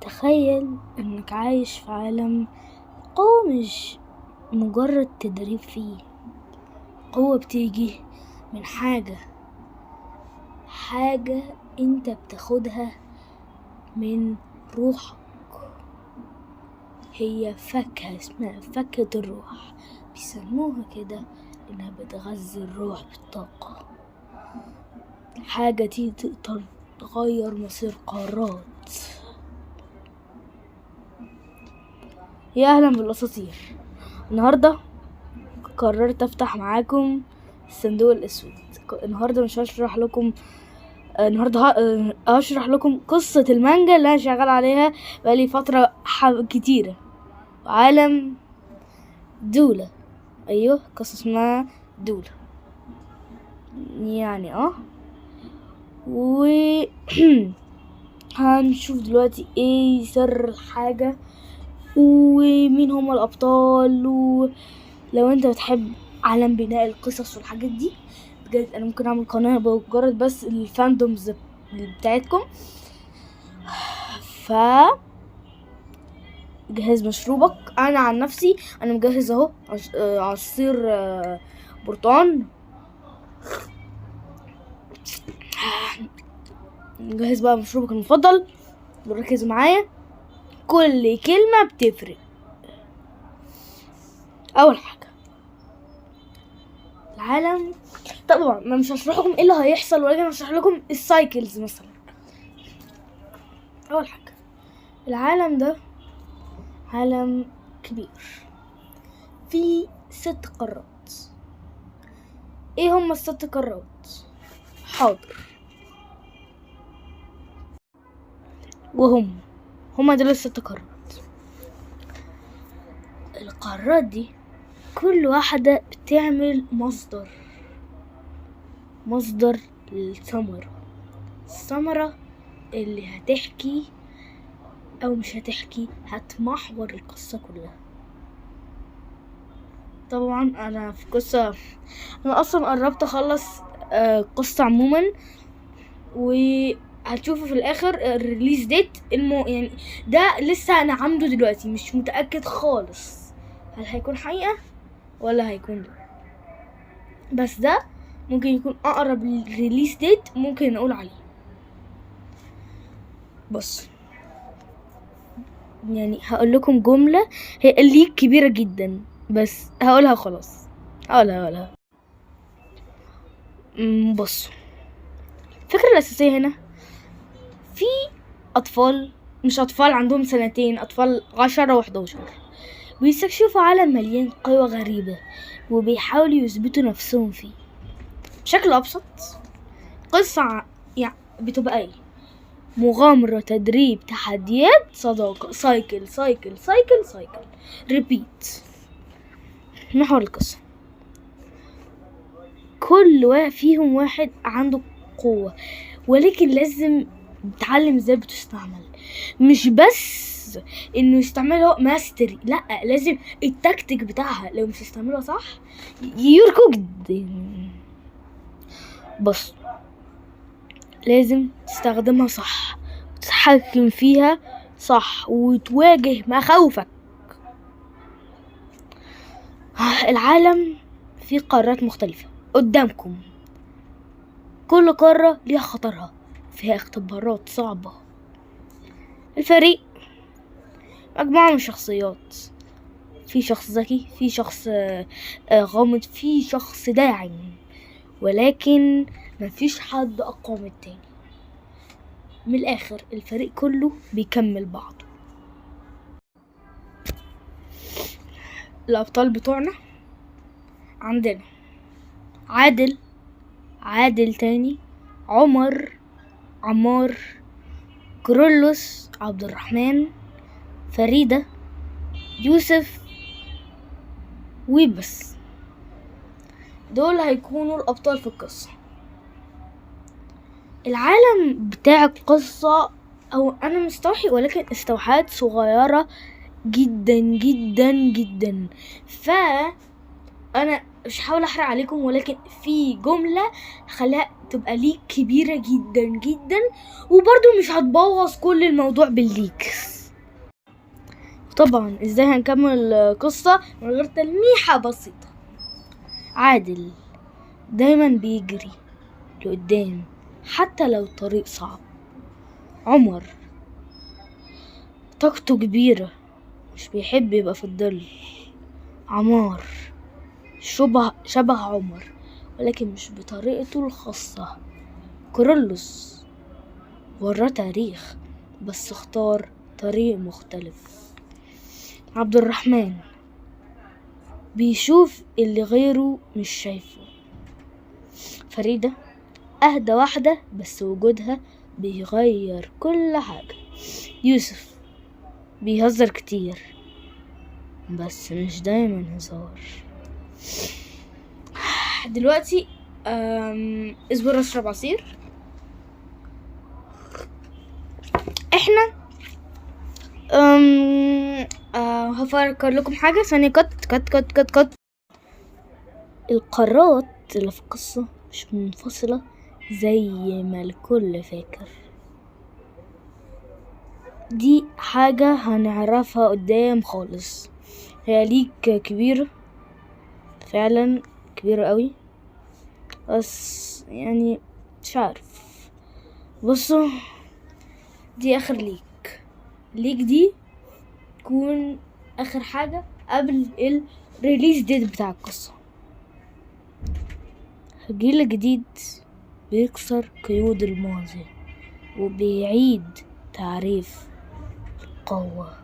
تخيل انك عايش في عالم قوة مش مجرد تدريب فيه. قوة بتيجي من حاجة انت بتاخدها من روحك. هي فاكهة اسمها فاكهة الروح، بيسموها كده انها بتغذي الروح بالطاقة. حاجة دي تقدر تغير مصير قارات. يا اهلا بالاساطير. النهارده قررت افتح معاكم الصندوق الاسود. النهارده مش هشرح لكم، النهارده هشرح لكم قصة المانجا اللي انا شغال عليها بقالي فترة كتيرة. عالم دولة، ايوه قصة اسمها دولة يعني و هنشوف دلوقتي ايه سر الحاجة ومين هما الابطال. ولو انت بتحب عالم بناء القصص والحاجات دي بجد انا ممكن اعمل قناة بمجرد بس ال fandoms بتاعتكم. ف جهز مشروبك. انا عن نفسي انا مجهز اهو عصير برتقان. جهز بقى مشروبك المفضل وركزوا معايا، كل كلمة بتفرق. اول حاجة العالم، طبعا انا مش هشرح لكم ايه اللي هيحصل، ولكن هشرح لكم ال cycles مثلا. اول حاجة العالم ده عالم كبير فيه 6 قارات. ايه هما ال6 قارات؟ حاضر، وهم هما دول ال6 قارات. القارات دي كل واحدة بتعمل مصدر للثمرة، الثمرة اللي هتحكي او مش هتحكي، هتمحور القصة كلها. طبعا انا في قصة، انا اصلا قربت اخلص قصة عموما، وهتشوفوا في الاخر ال release date. يعني ده لسه انا عامله دلوقتي، مش متأكد خالص هل هيكون حقيقة ولا هيكون لا، بس ده ممكن يكون اقرب release date ممكن نقول عليه. بص هقول لكم جملة هي leak كبيرة جدا، بس هقولها خلاص، هقولها. بصوا الفكرة الأساسية هنا، في أطفال، مش أطفال عندهم سنتين، أطفال 10 وحداشر، بيستكشفوا عالم مليان قوى غريبة وبيحاولوا يثبتوا نفسهم فيه. بشكل أبسط قصة بتبقى إيه؟ مغامرة، تدريب، تحديات، صداقة، cycle cycle cycle cycle repeat. محور القصة كل واحد فيهم واحد عنده قوة، ولكن لازم يتعلم ازاي بتستعمل. مش بس انه يستعملها mastery، لا لازم التكتيك بتاعها، لو مش استعملها صح you're cooked. بص لازم تستخدمها صح، وتتحكم فيها صح، وتواجه مخاوفك. العالم فيه قارات مختلفة قدامكم، كل قارة ليها خطرها، فيها اختبارات صعبة. الفريق مجموعة من الشخصيات، في شخص ذكي، في شخص غامض، في شخص داعم، ولكن مفيش حد أقوى من التاني. من الآخر الفريق كله بيكمل بعضه. الأبطال بتوعنا عندنا عادل، عادل تاني، عمر، عمار، كرولوس، عبد الرحمن، فريدة، يوسف، وبس. دول هيكونوا الأبطال في القصة. العالم بتاع القصة أو أنا مستوحي، ولكن استوحات صغيرة جدا جدا جدا، ف أنا مش هحاول أحرق عليكم، ولكن في جملة هخليها تبقى leak كبيرة جدا جدا، وبرضو مش هتبوظ كل الموضوع بال leaks. طبعا ازاي هنكمل القصة من غير تلميحة بسيطة؟ عادل دايما بيجري لقدام حتى لو الطريق صعب. عمر طاقته كبيرة، مش بيحب يبقى في الظل. عمار شبه عمر ولكن مش بطريقته الخاصة. كورولوس وراه تاريخ بس اختار طريق مختلف. عبد الرحمن بيشوف اللي غيره مش شايفه. فريدة أهدى واحدة بس وجودها بيغير كل حاجة. يوسف بيهزر كتير بس مش دايما هزار. دلوقتي اصبر اشرب عصير. احنا هفكر لكم حاجة ثانية. cut cut cut cut cut. القارات اللي في القصة مش منفصلة زي ما الكل فاكر، دي حاجة هنعرفها قدام خالص. هي leak كبيرة فعلا، كبيرة قوي، بس يعني مش عارف. بصوا دي اخر leak، leak دي تكون اخر حاجة قبل ال release date بتاع القصة. الجيل الجديد بيكسر قيود الماضي وبيعيد تعريف القوة.